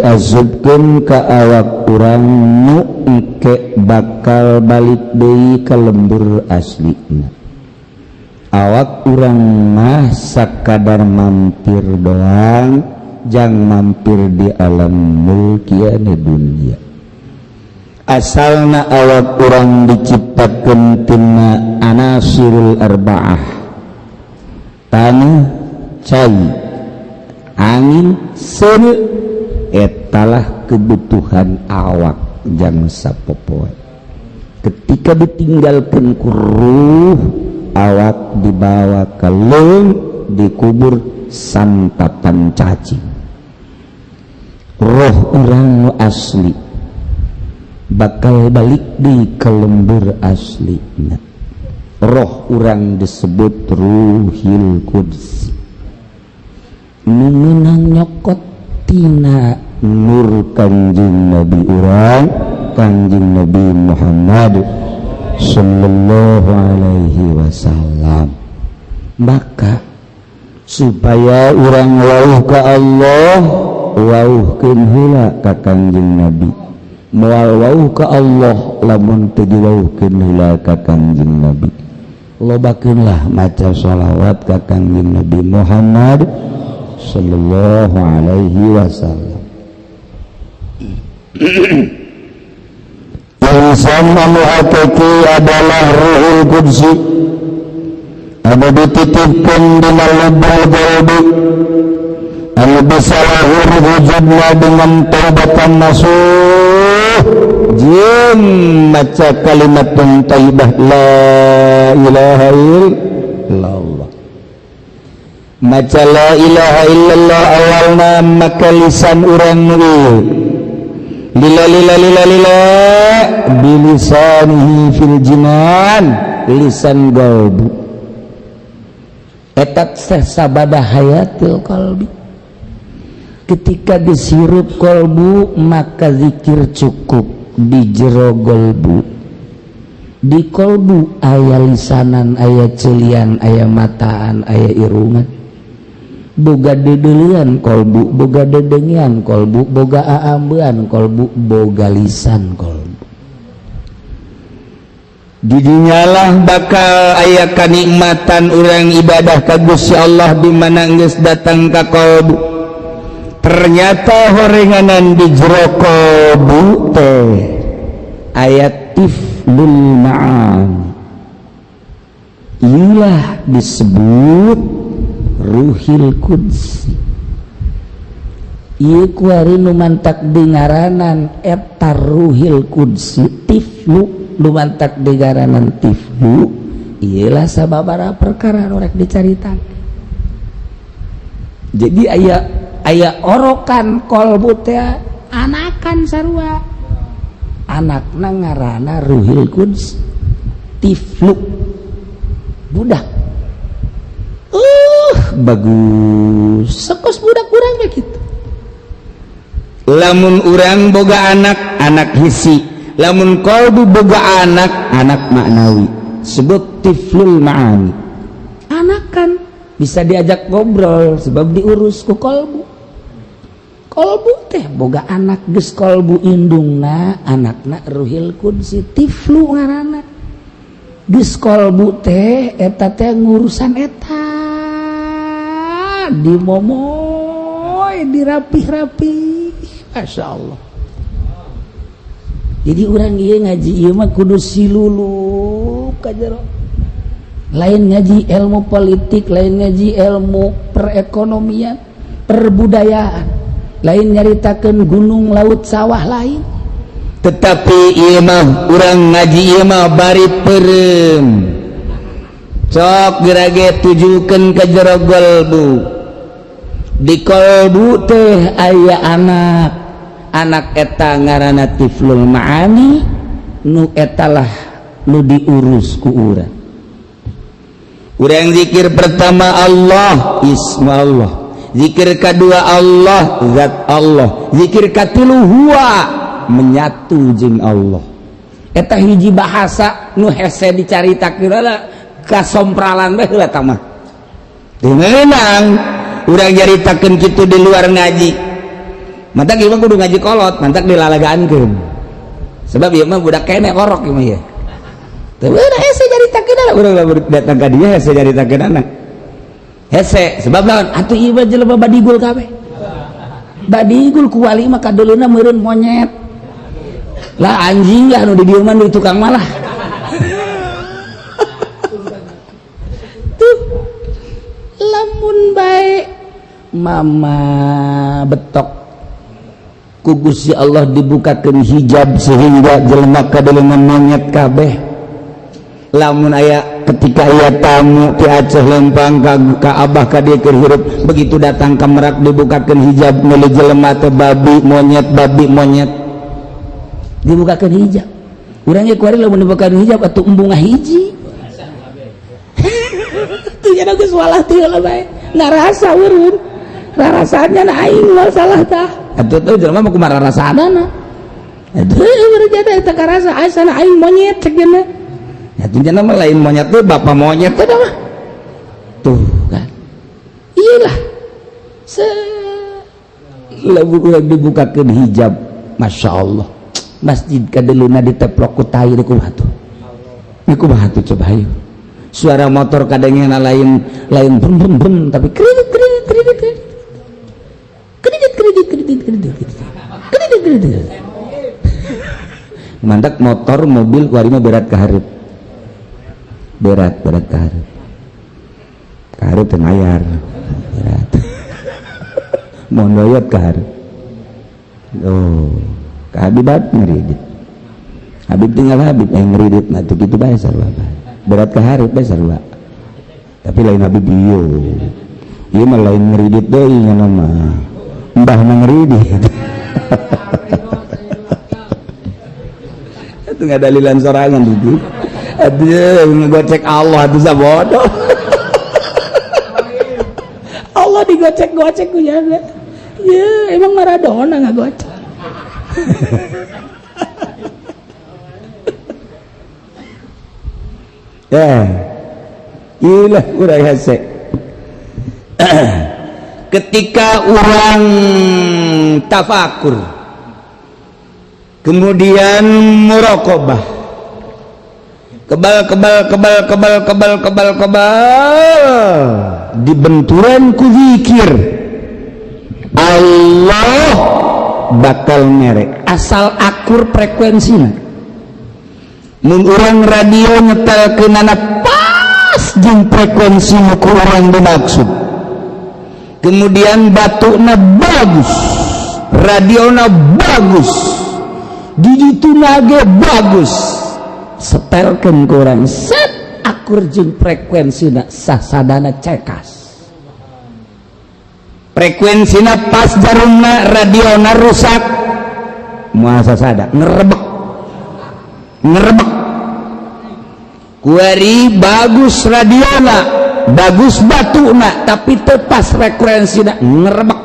Diasupkeun ka awak urang nu engke bakal balik deui ka lembur aslina. Awak urang mah sakadar mampir doang, jang mampir di alam mulkiane dunia. Asalna awak urang diciptakeun tina anasirul arba'ah, tanah, cai, angin, seuneu. Etalah kebutuhan awak jang sapopoe. Ketika ditinggalkan ku ruh, awak dibawa ke leung, dikubur santapan cacing. Roh urang nu asli bakal balik di ke lembur asli. Roh urang disebut Ruhil Qudsi, nu meunang nyokot tina nur Kanjeng Nabi urang, Kanjeng Nabi Muhammad sallallahu alaihi wasallam. Maka supaya urang wauh ka Allah, wauhkeun heula ka Kanjeng Nabi. Moal wauh ka Allah lamun teu diwauhkeun heula ka Kanjeng Nabi. Lobakeunlah maca sholawat ka Kanjeng Nabi Muhammad sallallahu alaihi wasallam. Insan anu hakiki adalah Ruhul Qudsi anu dititipkeun dina lubul qalbi, anu bisa lahir wujudna dengan taubatan nasuh jeung maca kalimat thayyibah la ilaha illallah. Maca la ilaha illallah awalna, maka lisan urang nu lila lila lila lila bilisanihi fil jinan, lisan qalbu eta teh sabada hayatil qalbi. Ketika disirup kolbu, maka zikir cukup di jero golbu. Di kolbu aya lisanan, aya celian, aya mataan, aya irungan, boga dedelian kolbu, boga dedengian kolbu, boga aambean kolbu, boga lisan kolbu. Didinyalah bakal aya kanikmatan urang ibadah ka Gusti Allah, di mana geus datang ka kolbu. Ternyata horenganan di jero kolbu teh aya tiflul ma'an. Iyalah disebut Ruhil Qudsi. Ieu kuari nu mantak dingaranan eta Ruhil Qudsi tiflu, nu mantak dingaranan tiflu iyalah sababaraha perkara nu rek dicaritan. Jadi aya aya orokan kolbu teh, anakan sarua, anakna ngaranna Ruhil Quds tiflu, budak. Bagus sekos budak urang gitu. Lamun urang boga anak, anak hisi. Lamun kolbu boga anak, anak maknawi, sebut tiflul ma'ani. Anak kan bisa diajak ngobrol sebab diurus ku kolbu. Kolbu teh boga anak. Geus kolbu indungna, anakna Ruhil Qudsi tiflu ngaranna. Geus kolbu teh eta teh ngurusan eta dimomoy, dirapih-rapi. Masya Allah. Jadi urang ieu ngaji ieu mah kudu silulup ka jero. Lain ngaji ilmu politik, lain ngaji ilmu perekonomian, perbudayaan, lain nyaritakeun gunung, laut, sawah, lain. Tetapi ieu mah urang ngaji ieu mah bari peureum. Sok gerage tujukeun ka jero golbu. Di kolbu teh aya anak. Anak eta ngaranna tiflul ma'ani, nu etalah nu diurus ku urang. Urang zikir pertama Allah, ismu Allah. Zikir kedua Allah, zat Allah. Zikir katilu huwa, menyatu jeung Allah. Eta hiji bahasa nu hese dicaritakeun lah, kasompralan bae heula tah mah. Teu meunang urang nyaritakeun kitu di luar ngaji. Mantak ieu mah kudu ngaji kolot, mantak dilalagaankeun. Sebab ieu mah budak keneh orok ieu mah ieu. Teu beunang hese nyaritakeun urang datang ka dieu hese nyaritakeun anak. Hese sebab naon? Atuh ieu mah jelema badigul kabeh. Badigul ku wali mah kadeuleuna meureun monyet. Lah anjing lah nu di dieu mah di tukang malah. Tuh. Lamun bae mama betok ku Gusti Allah dibukakeun hijab sehingga jelema kadeuleunan monyet kabeh. Lamun aya ketika aya tamu ti Aceh lempang ka Abah ka dieu keur hirup, begitu datang ka Merak dibukakeun hijab meuli jelema teh babi monyet babi monyet. Dibukakeun hijab. Urang ge kuari lamun dibukakeun hijab atuh embung ngahiji. Tuh nya geus walah teu lah bae. Ngarasa eureun. Rarasanya na aing mah salah tah. Atuh teh jelema mah kumaha rarasana. Atuh eureun jadi eta karasa asana aing monyet cek cenah. Atuh cenah mah lain monyet teh bapak monyet teh mah. Tuh kan. Iyalah. Se lamun urang dibukakeun hijab, Masya Allah. Masjid kadeluna diteplok ku tai kumaha tuh. Kumaha tuh coba ayo. Suara motor kadangnya lain lain brum brum brum tapi kredit kredit kredit kredit kredit kredit kredit kredit kredit kredit. Mantak motor mobil kuari mah berat ka hareup. Berat berat ka hareup. Ka hareup teu mayar. Berat. Mondoyot ka hareup. Oh, ka Habib ngeridit. Habib tinggal Habib yang ngeridit mah tuh kitu bae sarua bae. Berat ka hareup bae sarua. Tapi lain Habib ieu. Ieu mah lain ngeridit deui nya mah. Mbahna ngeridit. Itu ngadalilan sorangan itu. Aduh, ngegocek Allah atuh sabodoh. Allah digocek-gocek ku nya. Ya, emang Maradona ngagocek. Ya, ilah urang hese. Ketika orang tafakur, kemudian muraqabah, kebal kebal kebal kebal kebal kebal kebal, dibenturan ku zikir, Allah bakal merek asal akur frekuensina. Mun urang radio nyetel keunana pas jeung frekuensi nu ku urang dimaksud. Kemudian batukna bagus, radiona bagus, di dituna ge bagus. Setelkeun ku urang set akur jeung frekuensina sasadana cekas. Frekuensina pas jarumna radiona rusak. Moal sasada ngerebek. Ngerebek kuari bagus radiona bagus batuna tapi tepas frekuensina ngerebek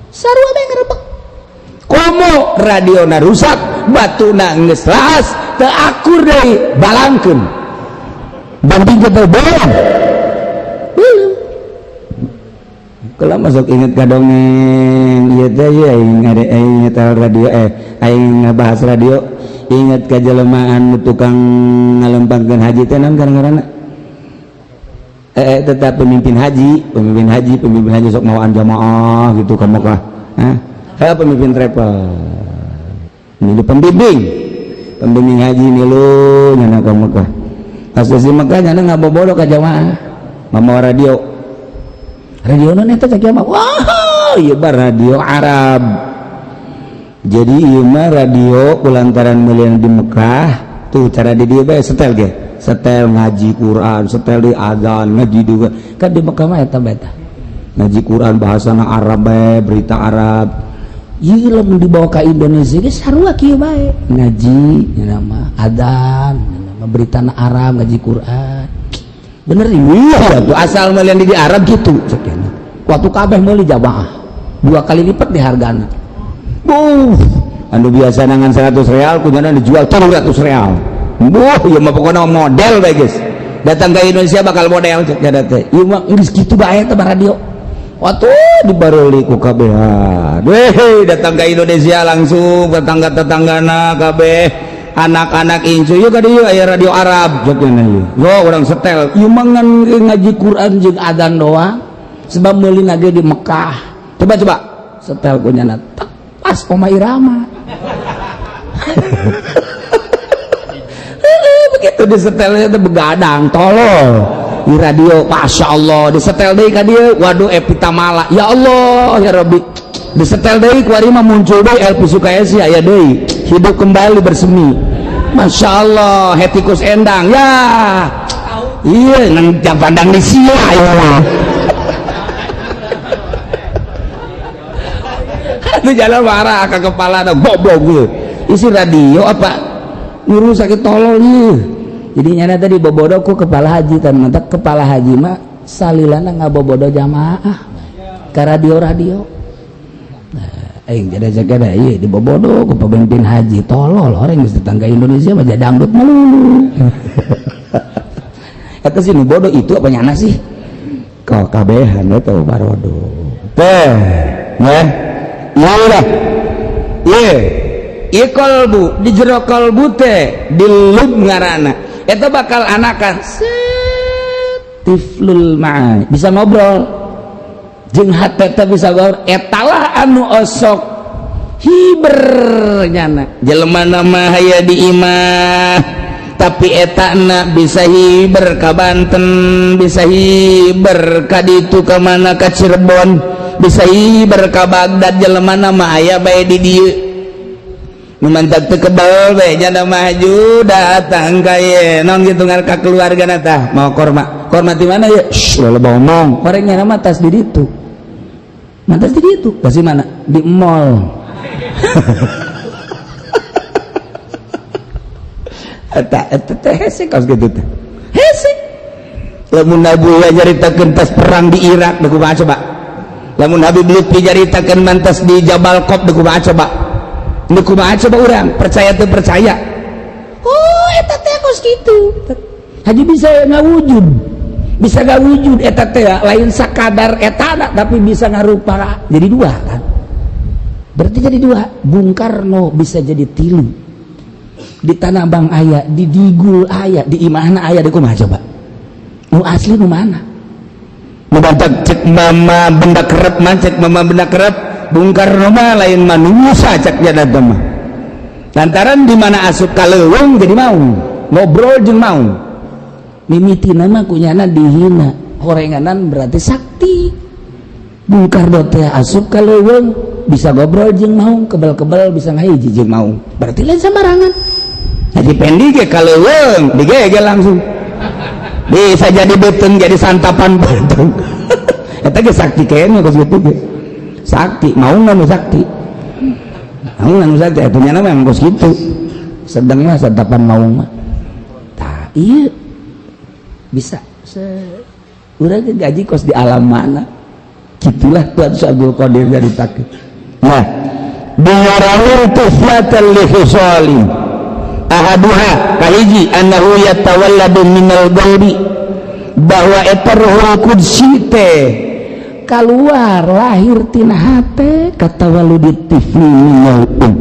sarua bae ngerebek komo radiona rusak batuna geus laas teu akur deui balangkeun banding teh belum belum kalau masuk inget ka dongeng ieu teh ye aing aing nyetel radio aing ngabahas radio ingat ka jelemaan tukang ngalempangkeun haji teh naon ngaranna tetap pemimpin haji pemimpin haji pemimpin haji sok mawaan jamaah gitu ka Mekah hah pemimpin travel ini pembimbing pembimbing haji milu nyana ka Mekah pas di Mekah nyana ngabobodo ka jamaah mamawa radio radio naon eta cak mah wah ieu mah radio Arab. Jadi ieu mah radio kulantaran meulian di Mekah tuh cara di dieu bae setel ge setel ngaji Quran setel di azan ngaji juga kan di Mekah mah eta bae tah ngaji Quran bahasana Arab bae berita Arab ieu lamun dibawa ka Indonesia ge sarua kieu bae ngaji nya mah azan nya mah berita Arab ngaji Quran bener iya tuh asal meulian di Arab gitu cek waktu kabeh meuli jamaah 2 kali lipat di hargana. Anu biasa nangan 100 real kunyana dijual 300 real. Buh, ieu mah pokona model bae geus. Datang ke Indonesia bakal model cek nya teh. Ieu mah geus kitu bae teh radio. Atuh dibareli ku kabehan. Weh, datang ke Indonesia langsung tetangga-tetanggana kabeh anak-anak incu yuk ka dieu aya radio Arab cenah ieu. Yo urang setel. Ieu mah ngaji Quran jeung adzan doang. Sebab meulina ge di Mekah. Coba-coba setel ku nyana. Pas Oma Irama. Begitu disetelnya teh begadang tolol. Di radio, Masya Allah, disetel deui ka dieu, waduh Epita Mala, ya Allah, ya Rabbi, disetel deui kuari mah muncul deui Elvi Sukaesi aya deui, hidup kembali bersemi, Masya Allah, Hetikus Endang, ya, iya, nang pandang di sia, ya, itu jalan marah ke kepala, goblok gitu, isi radio apa, ngurus sakit tolol nih. Jadi nyana tadi bobodo ku kepala haji tan mantak kepala haji mah salilana ngabobodo jamaah ka radio-radio. Nah, aing jadi jaga ieu dibobodo ku pemimpin haji tolol orang geus tetangga Indonesia mah dangdut melulu. Eta sih nu bodoh itu apa nyana sih? Kok kabehan eta barodo. Teh, neh. Ieu lah. Ieu. Ieu kalbu di jero kalbu teh dilub ngaranna. Itu bakal anakan tiflul ma'a bisa ngobrol jeung hate teh bisa ngobrol etalah anu osok hiber nyana jelema mah aya di imah tapi etana bisa hiber ka Banten bisa hiber ka ditu ka mana ka Cirebon bisa hiber ka Baghdad jelema mah aya bae di dieu nu mantap teu kebal bae jana maju datang ka ye naon kitu ngar ka keluargana tah mau korma korma di mana ye shh loba omong orangnya mah tas di ditu mantas di ditu kasih mana di mall eta eta teh hese kaos kitu teh hese lamun Nabi nyaritakeun tas perang di Irak deuk kumaha coba lamun Habib Lutfi nyaritakeun mantas di Jabal Qab deuk kumaha coba nu kumaha coba urang percaya teu percaya oh eta teh kos kitu haji bisa ngawujud eta teh lain sakadar etana tapi bisa ngarupa jadi dua kan berarti jadi dua Bung Karno bisa jadi tilu di Tanah Abang aya di Digul aya di imahna aya di kumaha coba nu asli nu mana nu bantak cek mama benda kerep mah cek mama benda kerep Bung Karno mah lain manusia cek jada mah lantaran di mana asup ka leuweung jadi mau ngobrol jeung mau mimitina mah kunyana dihina horenganan berarti sakti Bung Karno teh asup ka leuweung bisa ngobrol jeung mau kebal-kebal bisa ngahiji jeung mau berarti lain sembarangan Haji Pendi ge ka leuweung digegel langsung bisa jadi beuteung jadi santapan beuteung eta ge sakti kene kos kitu ge sakti mau nggak sakti mau nggak sakti punya nama yang kos gitu sedanglah santapan mau mah tak iya bisa urang gaji kos di alam mana gitulah Tuhan Abdul Qadir dari takut nah biarawi tiflatan li khisali ahaduha kahiji annahu yatawalladu minal ghairi bahwa eta ruhul qudsi teh keluar lahir tina hate kata waludi tifli minal um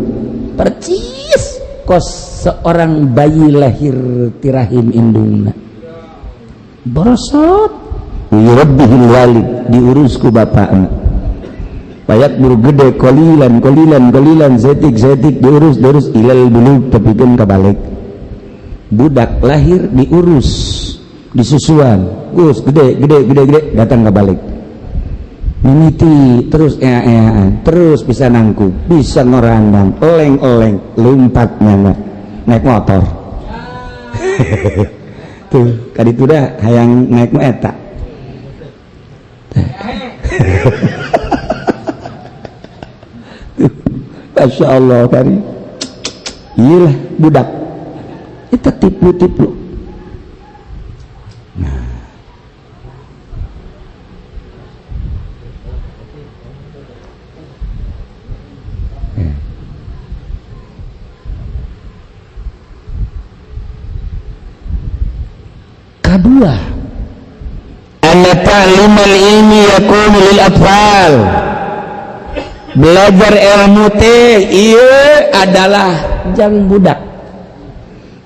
percis kos seorang bayi lahir tirahim indungna borosot yurabbihil walid diurus ku bapakna payak buru gede kolilan kolilan kolilan zetik zetik diurus diurus ilal bulug tepikeun kabalik budak lahir diurus disusuan gus gede gede gede gede datang kabalik mimiti terus terus bisa nangku bisa ngorandang oleng-oleng lompat mana naik motor tuh kadi itu dah hayang naik mu eta Masya Allah kari iyalah budak itu tipu-tipu. Nah kedua Anna ta'limal ilmi yakunu lil atfal. Belajar ilmu teh ieu adalah jang budak.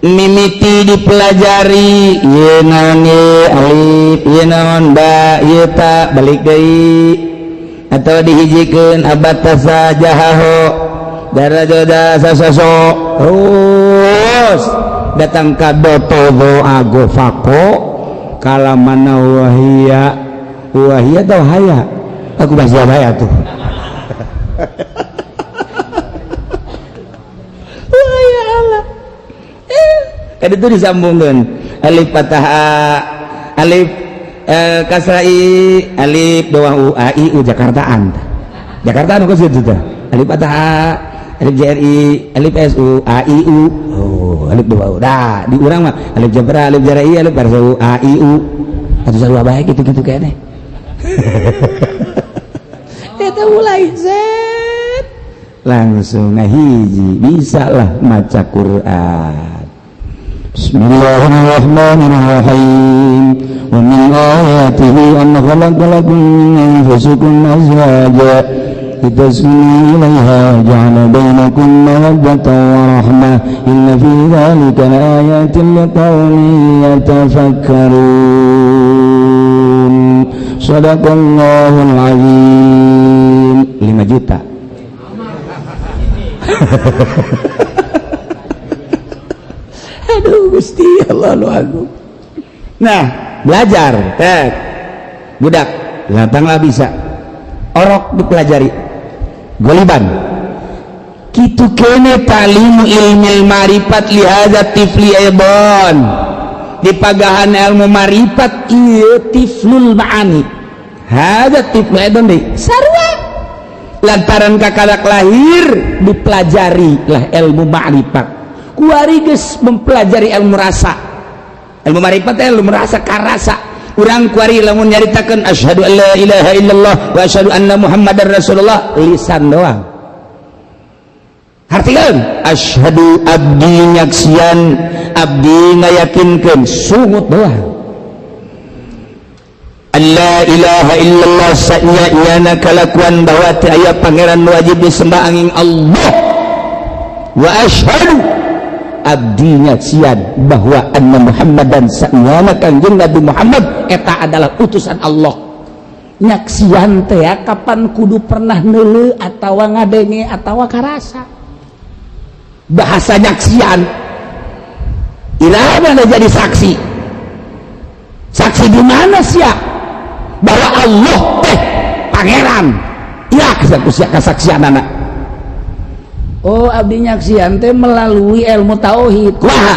Mimiti dipelajari ieu naon ieu alif, ieu naon ba, ieu ta, balik deui atau dihijikeun abatasa jahaho darajoda sasoso terus datang ka doto ago fako kalamana wahia wahia atau haya aku masih haya tuh. Wah ya Allah, kan itu disambungkan alif patah a, alif kasra i, alif dua u a i u Jakartaan, Jakartaan aku situ tuh alif patah a, alif jri, alif s u a i u, oh alif dua u dah di urang mah alif jabra, alif jara i, alif barsa u a i u atau sarua bae gitu-gitu kayaknya. Eta mulai zet langsung ngahiji bisa lah maca Quran. Bismillahirrahmanirrahim. Wa min ayatihi an khalaqa lakum min anfusikum azwaja litaskunu ilaiha wa ja'ala bainakum mawaddatan wa rahmah inna fi dzalika laayatin liqaumin yatafakkarun. Shadaqallahul azim. 5 juta. Aduh Gusti Allah lu agung. Nah, belajar tek budak datanglah bisa orok dipelajari goliban kitu kene talimu ilmil marifat lihaza tifli aibon dipagahan ilmu marifat ieu tiflul ma'ani hadza tiflu aibon deui sarua lantaran kakarak lahir dipelajari lah ilmu ma'rifat kuari geus mempelajari ilmu rasa ilmu marifat ilmu rasa karasa urang kuari lamun nyaritakeun asyhadu an la ilaha illallah wa asyhadu anna muhammadar rasulullah lisan doang hartikeun asyhadu abdi nyaksian abdi ngayakinkeun sungut doang la ilaha illallah sanya-nyana kalakuan bahwa teu aya pangeran wajib disembah angin Allah wa asyhadu abdi nyaksian bahwa anna Muhammadan sanyana kanjeng Nabi Muhammad eta adalah utusan Allah. Nyaksian teh kapan kudu pernah neuleu atawa ngadenge atawa karasa bahasa nyaksian iraha jadi saksi saksi di mana sia bahwa Allah teh pangeran ya sia kasaksian anak. Oh abdi nyaksian teh melalui ilmu tauhid. Kumaha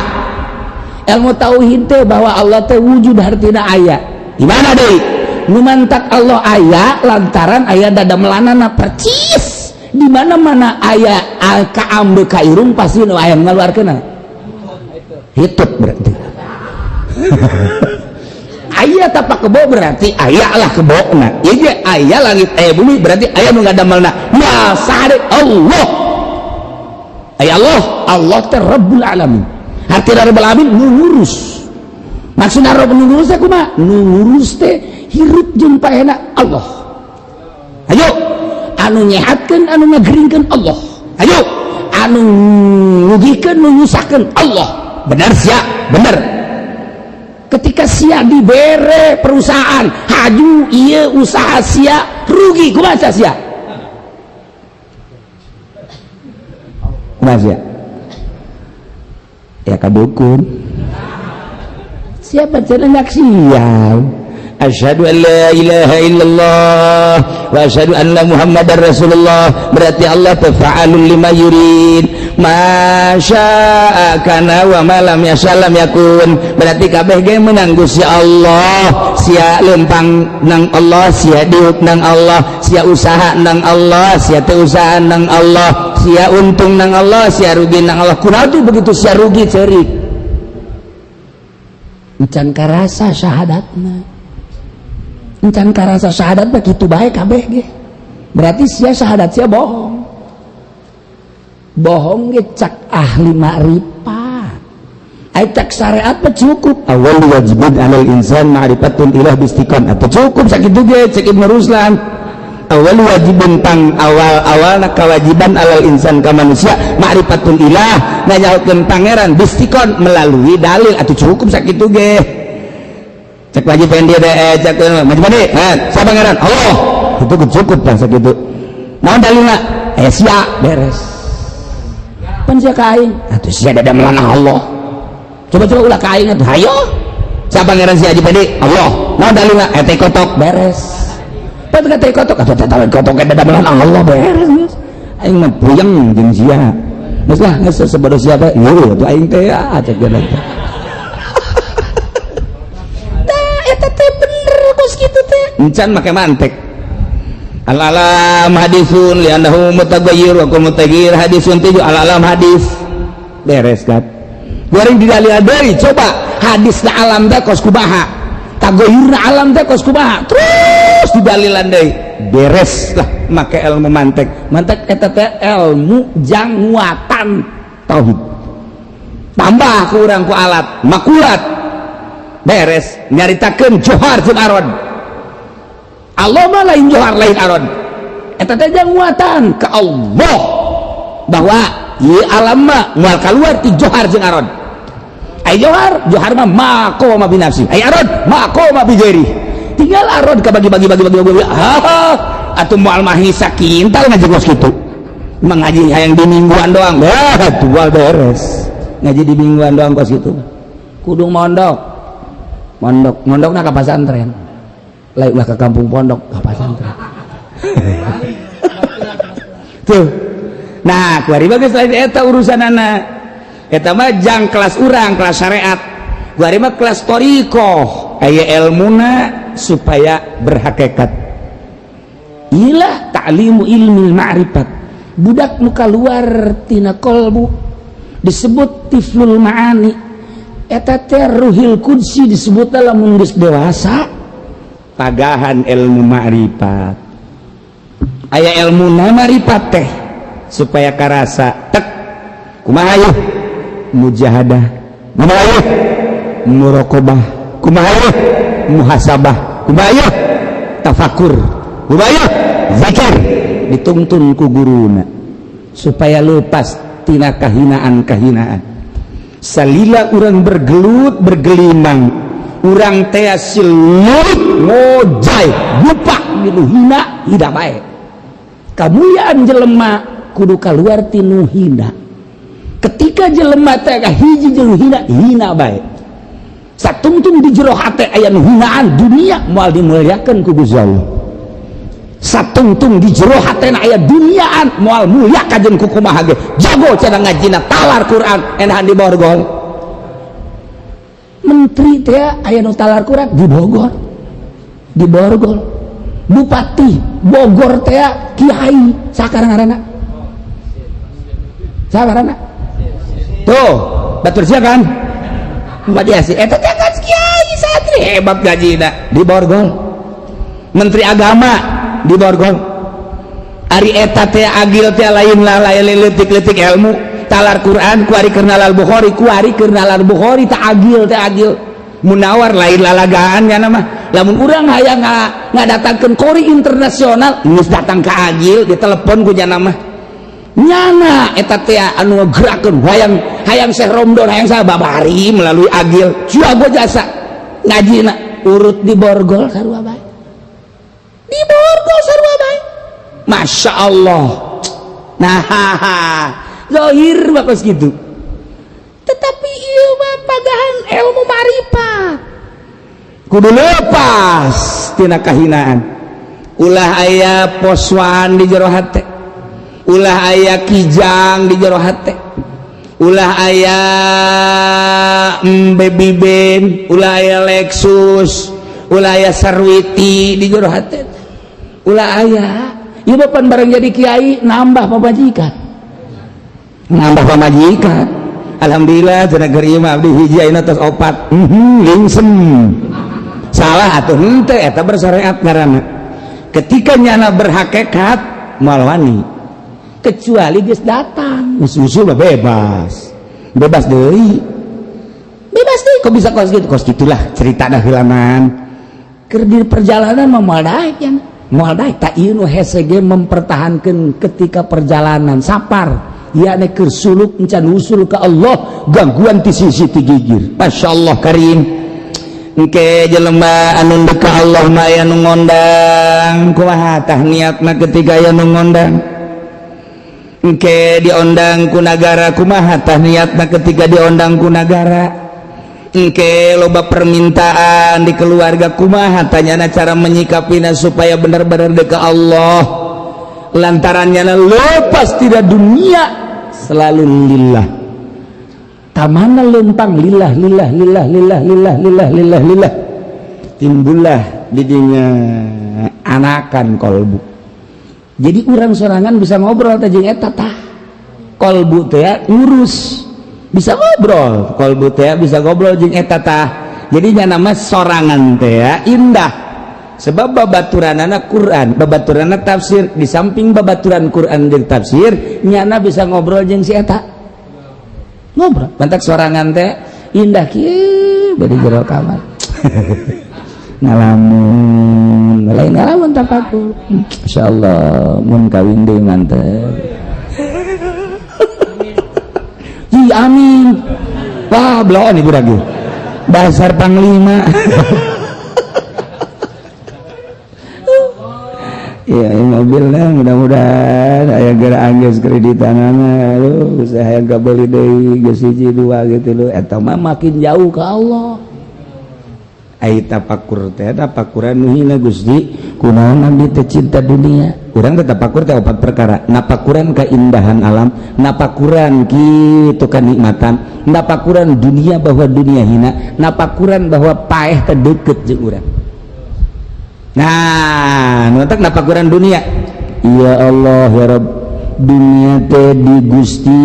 ilmu tauhid teh bahwa Allah teh wujud hartina aya di mana deui nu mantak Allah aya lantaran aya dadamelanana percis di mana-mana aya kaambe ka irung pasti nu aya ngaluarkeun hitut berarti. Aya tapak kebo berarti aya lah kebona ieu ge aya langit aya bumi berarti aya nu ngadamelna masa Allah aya Allah Allah teh Rabbul Alamin artina Rabbul Alamin nu ngurus maksudna Rabb nu ngurus teh kumaha nu ngurus teh hirup jeung paena Allah ayo anu nyehatkeun anu ngageringkeun Allah ayo anu ngugikeun nu nyusahkeun Allah bener sia bener ketika sia dibere perusahaan haju ieu usaha sia rugi kumaha sia kumaha sia ya ka dukun siapa cenah nyaksian asyhadu an la ilaha illallah wa asyhadu anna muhammadar rasulullah berarti Allah tafa'alul lima yurid ma syaa kana wa ma lam yasha lam yakun berarti kabeh ge meunang Gusti Allah sia lempang nang Allah sia diuk nang Allah sia usaha nang Allah sia teu usaha nang Allah sia untung nang Allah sia rugi nang Allah kunaon tuh begitu sia rugi ceurik encan karasa syahadatna encan karasa syahadat begitu baik kabeh ge berarti sia syahadat sia bohong bohong ge cak ahli makrifat Ai tak syariat mah cukup. Awal wajibun alal insan ma'rifatul ilah bistiqon. Atau cukup sakitu ge cek Ibnu Ruslan. Awal wajibun tang awal-awalna kewajiban alal insan ka manusia ma'rifatul ilah, nganyahokeun pangeran, bistiqon melalui dalil, atau cukup sakitu ge. Cek wajib dia deh, cek wajib Pendi, eh, siapa pangeran? Allah. Itu cukup lah sakitu. Naon dalilna? Eh, sia beres. Pan sia ka aing atuh, sia dada melanah Allah. Coba-coba ulah ka aing atuh, hayo. Siapa pangeran si Haji Pendi? Allah. Naon dalilna? Eh, teh kotok, beres. Pan ka teh kotok atuh, teh kotok dada melanah Allah, beres geus. Aing mah puyeng jeung sia. Geus lah, geus sebodoh siapa? Ieu atuh aing teh ya, cek dia teh. Tah, eta teh bener kos kitu teh. Encan make mantek. Al alam hadisun li'annahu mutaghayyir wa kullu mutaghayyir hadisun, tujuh al alam hadis. Beres kan? Goreng didalil deui, coba hadis na alam teh kos kumaha? Taghayyurna alam teh kos kumaha? Terus didalilan deui. Beres lah make ilmu mantek. Mantek eta teh ilmu jang nguatan tauhid. Tambah ku urang ku alat makulat. Beres nyaritakeun johar jeung arod. Allah mah lain johar, lain arod. Eta teh jang nguatan ke Allah bahwa ieu alam mah moal kaluar ti johar jeung arod. Ai johar, johar mah maqama bi nafsi. Ai arod maqama bi ghairi. Tinggal arod ka bagi-bagi bagi bagi bagi. Ha, atuh moal mah sakintal ngaji kos kitu. Mengaji hayang di mingguan doang. Wah, tual beres. Ngaji di mingguan doang kos kitu. Kudu mondok. Mondok, mondokna ka pasantren. Lain ulah ke kampung pondok, ka pasantren. Tuh. Nah, kuari bagus lain eta urusanana. Eta mah jang kelas urang, kelas syariat. Kuari mah kelas thoriqoh. Aya ilmuna supaya berhakikat. Ilah ta'limu ilmil ma'rifat. Budak nu kaluar tina kolbu disebut tiflul ma'ani. Eta teh ruhil qudsi disebut lamun geus dewasa pagahan ilmu ma'rifat. Aya ilmu ma'rifat teh supaya karasa tek kumaha yeuh mujahadah, kumaha yeuh muraqabah, kumaha yeuh muhasabah, kumaha yeuh tafakur, kumaha yeuh zikir, dituntun ku guruna supaya lepas tina kahinaan-kahinaan. Salila urang bergelut bergelimang, urang teh silut ngojay lupa gitu, hina hina bae. Kamuliaan jelema kudu keluar tinu hina. Ketika jelema teh hiji jeung hina hina bae, satungtung di jero hate aya nu hinaan dunia, moal dimuliakeun ku Gusti Allah. Satungtung di jero hatena aya duniaan, moal mulia kajen ku kumaha ge jago cenah ngajina, talar Quran, enahan di borgol. Menteri teh aya nu talar Quran di Bogor, di borgol. Bupati Bogor teh kiai sakarang ngaranna, sakarang tuh batur sia kan. Bupati Yasin eta teh kan kiai santri hebat gajina di borgol. Menteri agama di borgol. Ari eta teh agil teh lain lah, lain leutik-leutik ilmu talar Quran kuari keur nalar Bukhari, kuari keur nalar Bukhari. Tak agil teh agil munawar, lain lalagaan kan mah. Lamun urang hayang ngadatangkeun qori internasional geus datang ka agil, ditelepon ku jana mah. Nyana eta teh anu ngegerakeun hayang hayang Syekh Romdon, hayang saha babari melalui agil jago jasa ngajina urut di borgol sarua bae, di borgol sarua bae. Masya Allah. Nah, zahir bagus gitu, tetapi ieu mah pagahan ilmu marifat kudu lepas tina kahinaan. Ulah aya poswan di jero hate, ulah aya kijang di jero hate, ulah aya baby band, ulah aya Lexus, ulah aya Sarwiti di jero hate, ulah aya. Ieu mah pan bareng jadi kiai nambah pamajikan, nambah pamajikan. Alhamdulillah cenah, keur ieu mah abdi hiji, ayeuna tos opat. Lingsem salah atuh. Henteu, eta bersyariat ngaranna. Ketika nyana berhakikat moal wani, kecuali geus datang geus usul mah bebas, bebas deui. Bebas deh, kok bisa kos gitu? Kos gitulah cerita dah helaman. Keur di perjalanan mah moal daek yang moal daek tak ieu nu hese ge mempertahankan ketika perjalanan sapar. Ya nek keur suluk encan usul ke Allah, gangguan ti sisi ti gigir. Masya Allah karim. Engke jelema anu deuk ka Allah mah aya nu ngondang, kumaha tah niatna ketika aya nu ngondang? Engke diondang ku nagara, kumaha tah niatna ketika diondang ku nagara? Engke loba permintaan di keluarga, kumaha tanyana cara menyikapina supaya benar-benar deuk ka Allah? Lantarannya lepas tidak dunia, selalu lillah. Tamana lempang lillah lillah lillah lillah lillah lillah lillah lillah, timbullah didinya anakan kolbu. Jadi urang sorangan bisa ngobrol teh jeung eta tah kolbu teh ya, ngurus bisa ngobrol kolbu teh bisa ngobrol jeung eta tah. Jadi nama sorangan teh ya, indah sebab babaturanana Quran, babaturanana tafsir. Di samping babaturan Quran jeung tafsir, nyana bisa ngobrol jeung si eta, ngobrol mantak sorangan teh indah kieu bari jero kamar ngalamun. Lain ngalamun, tafakur. Insyaallah mun kawin deui mantep. Ji amin. Wah, bloon ibu ragu dasar panglima. Iya, mobilnya mudah-mudahan aya geura anggeus kreditanana. Aduh, saya hayang kabeli deui geus hiji dua gitu lho. Eta mah makin jauh ke Allah. Ai tafakur teh tafakuran nu hina Gusti, kunaon abdi teh cinta dunia? Urang teh tafakur teh opat perkara. Napakuran keindahan alam, napakuran kitu kenikmatan, napakuran dunia bahwa dunia hina, napakuran bahwa paeh teh deukeut jeung urang. Nah, nontak napakuran dunia. Ya Allah ya Rabb, dunia teh di Gusti,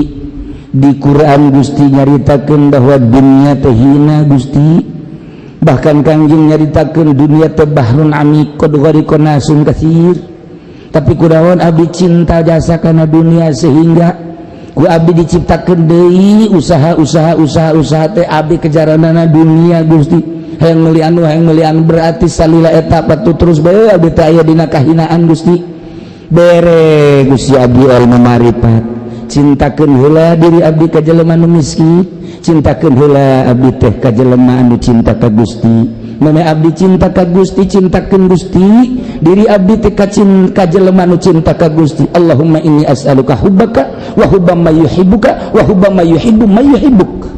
di Quran Gusti nyaritakeun bahwa dunia teh hina Gusti. Bahkan Kangjeng nyaritakeun dunia teh bahrun amiq qad ghariqa nasun katsir. Tapi kunaon abdi cinta jasa kana dunia sehingga ku abdi diciptakeun deui usaha-usaha usaha-usaha teh abdi kejaranana dunia Gusti. Hayang meuli anu, hayang meuli anu, berarti salila eta patu terus bae abdi teh aya dina kahinaan Gusti. Bere Gusti abdi ilmu marifat, cintakeun heula diri abdi ka jelema nu miskin, cintakeun heula abdi teh ka jelema anu cinta ka Gusti. Meme abdi cinta ka Gusti, cintakeun Gusti diri abdi teh ka jelema nu cinta ka Gusti. Allahumma inni as'aluka hubbaka wa hubba may yuhibbuka wa hubba may yuhibbu may yuhibbuk.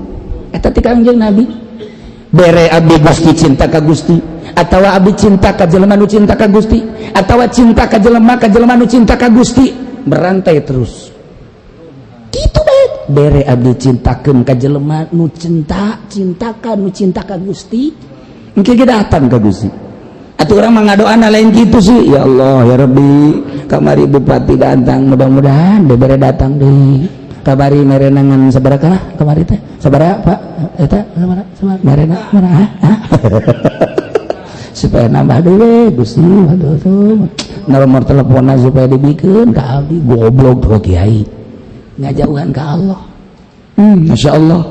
Eta ti Kangjeng Nabi. Bere abdi Gusti cinta ka Gusti, atawa abdi cinta ka jelema nu cinta ka Gusti, atawa cinta ka jelema nu cinta ka Gusti, berantai terus kitu bae. Bere abdi cintakeun ka jelema nu cinta cintakan nu cinta ka Gusti, engke ge datang ka Gusti. Atuh urang mah ngadoana lain kitu sih. Ya Allah ya Rabbi, kamari bupati datang, mudah-mudahan dibere datang deui. Kabari merenangan sabaraha kamari teh? Sabaraha Pak? Eta sabaraha? Sabaraha merena mana? Supaya nambah deui Gusti, waduh tuh. Nomor teleponna supaya dibikeun ka abdi. Goblok tuh kiai. Ngajauhan ka Allah. Masya Allah.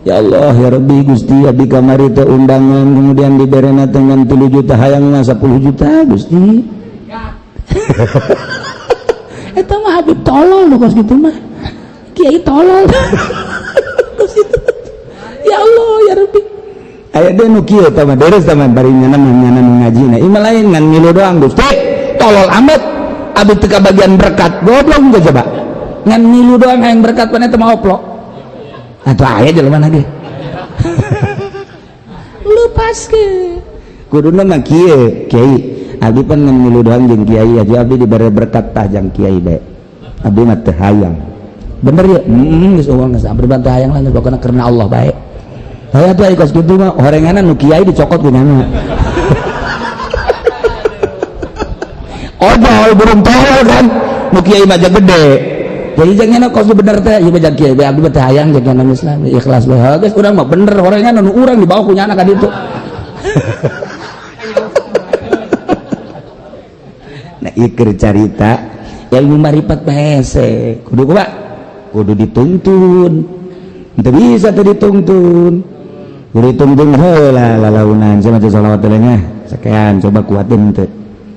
Ya Allah ya Rabbi Gusti, abdi kamari teh undangan kemudian diberena dengan 3 juta, hayangna 10 juta Gusti. Eta mah Habib tolol nu kos kitu mah. Kiai tolol. Ya Allah ya Rabbi. Aya deui nu kieu tah mah beres tah mah bari nyana nyana nu ngajina. Ieu mah lain ngan milu doang Gusti. Tolol amat. Abdi teu kabagian berkat. Goblok teh coba. Ngan milu doang hayang berkat pan eta mah oplok. Atuh aya jelema ge. Lepaskeun. Kuduna mah kieu, kiai. Abdi pan ngan milu doang jeung kiai aja abdi dibere berkat tah jang kiai bae. Abdi mah teu hayang. Bener ya? Geus eueuh geus abdi bantu hayang lah pokona karena Allah bae. Hayang tuh kos kitu mah horenganan nu kiai dicokot ku nyana. Ojol burung tolol kan nu kiai mah gede. Jadi jangan kos bener teh ieu mah kiai bae abdi mah teu hayang jeung nyana Islam ikhlas bae. Geus urang mah bener horengan nu urang dibawa ku nyana ka ditu. Nah ieu keur carita ilmu marifat bae hese. Kudu kumaha? Kudu dituntun. Teu bisa teu dituntun. Guru tungtung heula lalaunan sama sholawat nya sekian, coba kuatin teu,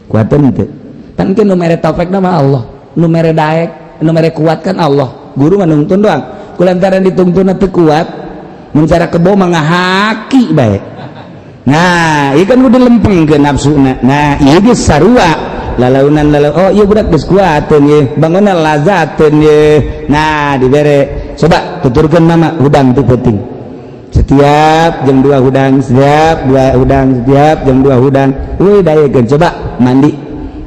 kuatin teu. Kan nu mere taufik nama Allah, nu mere daek, nu mere kuat kan Allah. Guru mah nungtun doang. Kulantaran ditungtun teu kuat, mun cara kebo mah ngahaki bae. Nah, ieu kan kudu lempeng ke nafsuna. Nah, ieu geus sarua lalaunan lalau. Oh, ieu budak geus kuateun ye, bangunna lazateun ye. Nah, dibere, coba tuturkeun mama hudang tu penting, setiap jam 2 hudang, setiap 2 hudang, setiap jam 2 hudang. Wih, daekeun, coba mandi,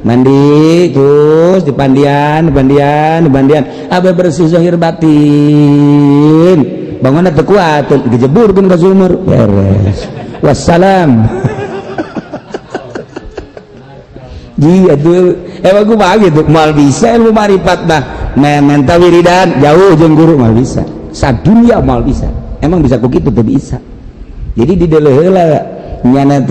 mandi terus dipandian, dipandian, dipandian, abe bersih zahir batin. Bangunna teu kuat, dijeburkeun ka sumur, beres, wassalam. Iya tuh, emang gue gitu, mal bisa ilmu marifat mah, menta wiridan jauh jeung guru mal bisa, sadunia mal bisa. Emang bisa ku kitu? Teu bisa. Jadi di heula nyana.